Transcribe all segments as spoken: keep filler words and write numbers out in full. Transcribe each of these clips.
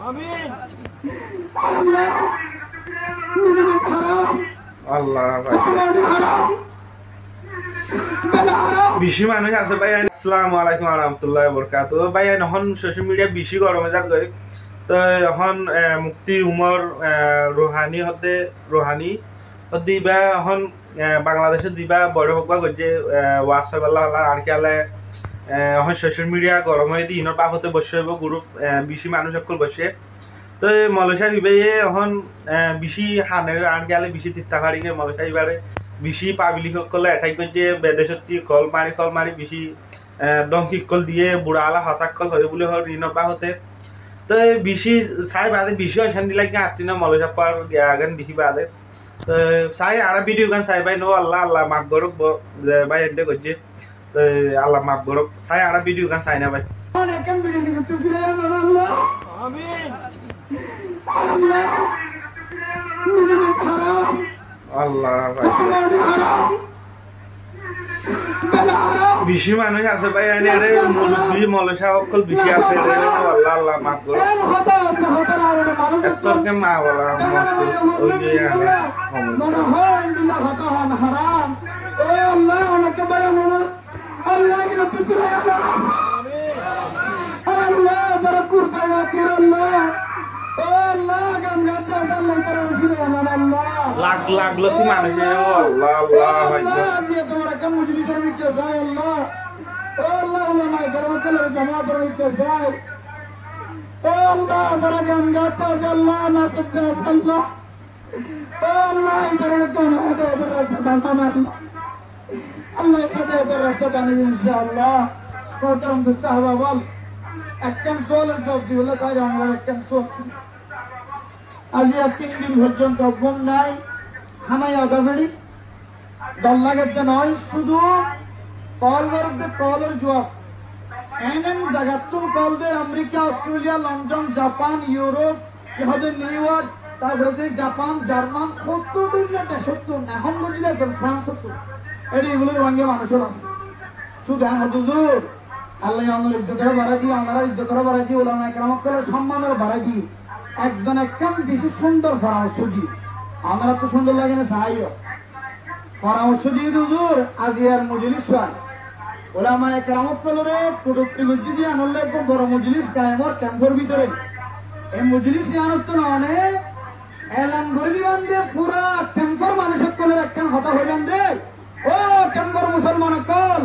Amin. Allah bái. Bicí manúic asé bái. Assalamu alaikum warahmatullahi wabarakatuh. Bái, ehón social media bicí gorom ói zargói. Toi ehón, e, Mufti Umar, e, Ruhani hoó de, Ruhani hoó de ibá ehón, e, Bangladecót zibá boiçók uggúa goijjé, e, waz óibolla, ar kiyólla, e, ehón social media gorom óiye de, inor babote boiccé óibo group, e, bicí manúic ókkol boiccé. Toi moulovi sáb ibáye ehón, e, bicí haner, ar kiyólla bicí titta fari giyé moulovi sáb ibáre, bicí public ókkole attack goijjé, bedecótti call mari, call mari bicí, e, dómki ókkol diyé, bura ala hotá ókkol hoiyé buli hoór inor babote. Toi bicí sai baade bicí ocánti lage, attína moulovi sáb giya agán bicí baade. Toi sai añára video gán sai bái, no Allah, Allah maf gorók, bo-, e, bái ende goijjé. Toi Allah maf gorók, sai añára video gán sai na bái. Amin. Allah bái. Bicí manúic asé bái, ene re murubbi moulovi sáb ókkol bicí asé re, Allah, Allah maf gorók. Ettór ke ma bola, maf gorók, ói je ene homo. Mone hoó endilla hotá hoón haram. Ó Allah, onokke bái, Allah, ino tui firi ain. Amin. Allah, zara kurba yatir Allah. Ó Allah, Gangat asé Allah, tarare firi ain Allah. Lak lak loti manúic, ó Allah, Allah, Allah, Allah. Aijja tuáñr ekkán mojlisor bútore sai Allah. Ó Allah, ulamaye keram ókkolor jamator bútore sai. Ó Allah, zara Gangat asé Allah, Nasir asé Allah. Ó Allah, ítara tóu hedayetor rasta dan goron Allah. Allah hedayetor rasta dan goron, inshaAllah. Muhtaram dustó ahbab ókkol, ekkán sualor juwab dibálla sai, añára ekkán sual. Aijja tin din forzonto gúm nai, hána yó ada feri, dor lage de no, cúdu kol gorer de kolor juwab. En en zagattún kol der, Amerika, Australia, London, Japan, Europe, ki hoó de New York, tarfore de Japan, Jarman, hoddúr duniya decottún, ehón buzile ekdom France ottún. Ede ibálla Ruáingga manúic asé. Cúdu ehón hoó de huzur, Allah ye onor izzot ore barái diye, onorar izzot ore barái diye, ulamaye keram ókkolor somman ore barái diye. Ekzon ekkán bicí cúndor foramorco diye. Onorattú cúndor lage né, sai yó. Foramorco diye de huzur, aijjar mojlis óiye. Ulamaye keram ókkolore kututti goijjé de, yián olla ekkán boro mojlis kayem ór kemfor bútore. E mojlis yiánottú no óne, elan gorí diban de, fura kemfor manúic ókkolore ekkán hotá hoiban de. Ó kemfor musolman ókkol,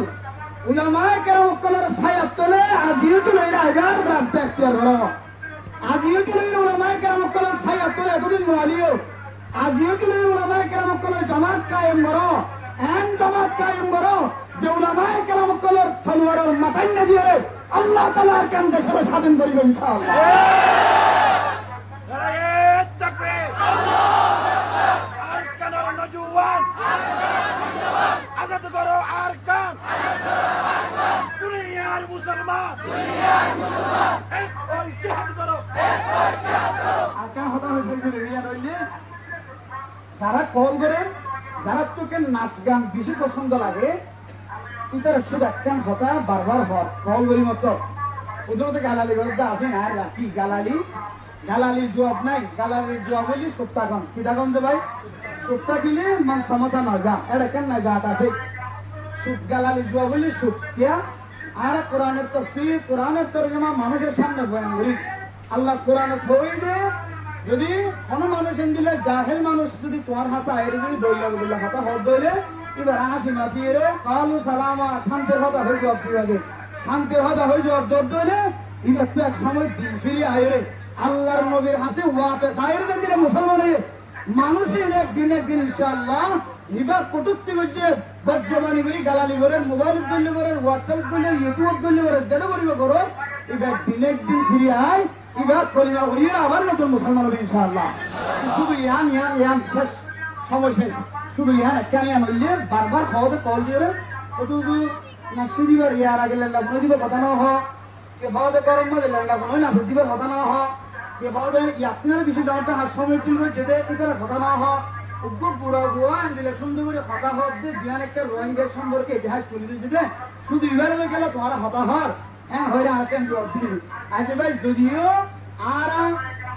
ulamaye keram ókkolor sayar tole aijja yó tui loi aibar rasta ektiyar goró. Aijja yó tui loi ulamaye keram ókkolor sayar tole etodin no aileyó, aijja yó tui loi ulamaye keram ókkolor jamat kayem goró. En jamat kayem goró, ze ulamaye keram ókkolor toluwaror matát no diyóre Allah taala Arkan decóre sádin goríbo, inshaAllah. Naraye takbir! Arkanor nojuwan! Azad goró Arkan! Duniyar musolman! Ek ói jihad goró! Arkan hotá hoiye de, yián óilde, zara kol gorer, zarattú ke nas gan bicí fosón lage, ítara cúdu ekkán hotá bar bar hoór, kol gorí motlob. Ódor motó galali gorer de asé na, ar ki galali? Galalir juwab nai, galalir juwab óilde cúp tákon. Ki tákon de bái? Cúp tákile man somata no za, ede ekkán najat asé. Cúp, galalir juwab óilde cúp. Kiyá? Añára Kuranor tafsir, Kuranor torjoma manúicor samne boyan gorí. Allah Kuranot hoói de, zodi hono manúic endilla jahil manúic zodi tuáñr hañsé aiyóre zodi doilla doilla hotá hoó de óile, ibare háñsi matiyóre, "Qalu salama", cántir hotá hoi juwab diba de. Cántir hotá hoi juwab dor de óile, ibattú ek somoi dil firi aiyóre, Allar nobir hañsé wapes aiyóre zendilla musolman óiye, manúic ín ek din ek din inshaAllah, ibá kututti goijjé, bodzobani gorí galali gorer, mobailot dóilla gorer, WhatsApp dóilla, YouTube dóilla gorer, zede goriba gorer, ibá din ek din firi ai, ibá kolima fori abar notun musolman óibo inshaAllah. Cúdu yián, yián, yián céc, somoi céc. Cúdu yián ekkán yián óilde bar bar hoóde kol diyóre, ó tu cúdu nasí dibar, yar age lenda fúnai dibar hotá no hoó. Ki hoóde gorom mazé lenda fúnai nasí dibar hotá no hoó. Ki hoóde yattín ore bicí dhoóñr dhoóñr somoi tun goijjé de ítarar hotá no hoó. Uggwá gura gua endilla cúndor gorí hotá hoóde, duyan ekká Ruáinggar somporke itihas tuli diyé de, cúdu ibáre loi kiyólla tuáñra hotá hoór. Hén hoiré añára kén juwab di? Aijja bái, zodi yó añára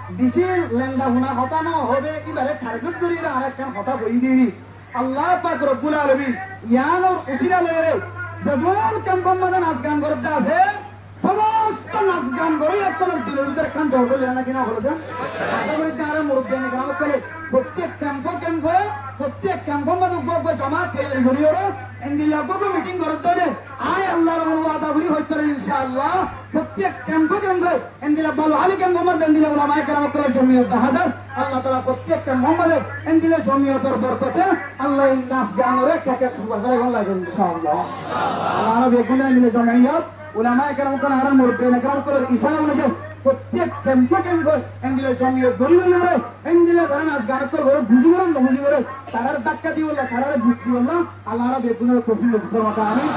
Bicí lenda funa hotá no hoóde, íbaré target gorí añára ekkán hotá hoiyí de. Allah pak Robbul Alamin yiánor usila loiyóre zedún kemfor mazé nas gan goródde asé, somosto nas gan goróya ókkolor dilor bútore ekkán dor gorí lena ki no hoóde. Acá gorí de añára murubbiyan keram ókkole fottí kemfo kemfo, fottí kemfor mazé uggwá uggwá jomat toiyari gorí óre, endilla uggwá uggwá miting goródde óile, añí Allahr uore wada gorí hoói farí, inshaAllah, fottí kemfo kemfo endilla bála háli kemfor mazé endilla ulamaye keram ókkolor jomiyot dahá zar. Allah taala fottí kemfor mazé endilla jomiyotor borkote Allah ei nas ganoré keke suba félaibo, inshaAllah. Añára beggúne endilla jomiyot, ulamaye keram ókkol, añárar murubbiyan keram ókkolor icára onuzai fottí kemfo kemfo endilla jomiyot gorí gorí óre, endilla zará nas gan ókkol goré, buzí goré, no buzí goré, tarare dakka dibolla, tarare buz dibolla, Allah añára beggúnore toufik nosib formak, amin.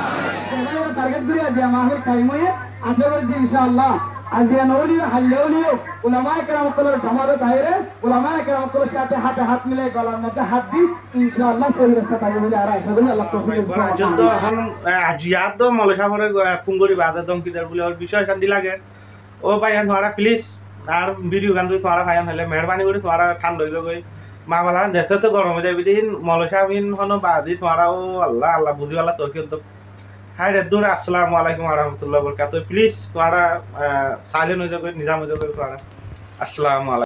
Zeçé target gorí aijja mahfil kaim óiye, acá gorí de inshaAllah, aijja no óileyo, hailla óileyo, ulamaye keram ókkolor jomat aiyóre, ulamaye keram ókkolor sáte háte hát milai, golar modde hát di, inshaAllah, sóhi rastat aiyó buli añára acá gorí, Allah toufik nosib formak, amin. Ehón, eh, aijja to moulovi sábore, eh, fún gorí baade dómki der buli, añár bicí ocanti lage. Ó báiyain, tuáñra please, añár video gán zodi tuáñra faiyan óile meherbani gorí tuáñra thánda ói zagói. Mafala decé to gorom ói zaibo de, moulovi sáb in hono baade tuáñra, ó Allah, Allah buzibálla toufik douk. Háire dur, assalamu alaikum wa rahmatullahi wa barakatuhu. Please, tuáñra, ah, silent ói zagói, nizam ói zagói tuáñra. Assalamu alaikum.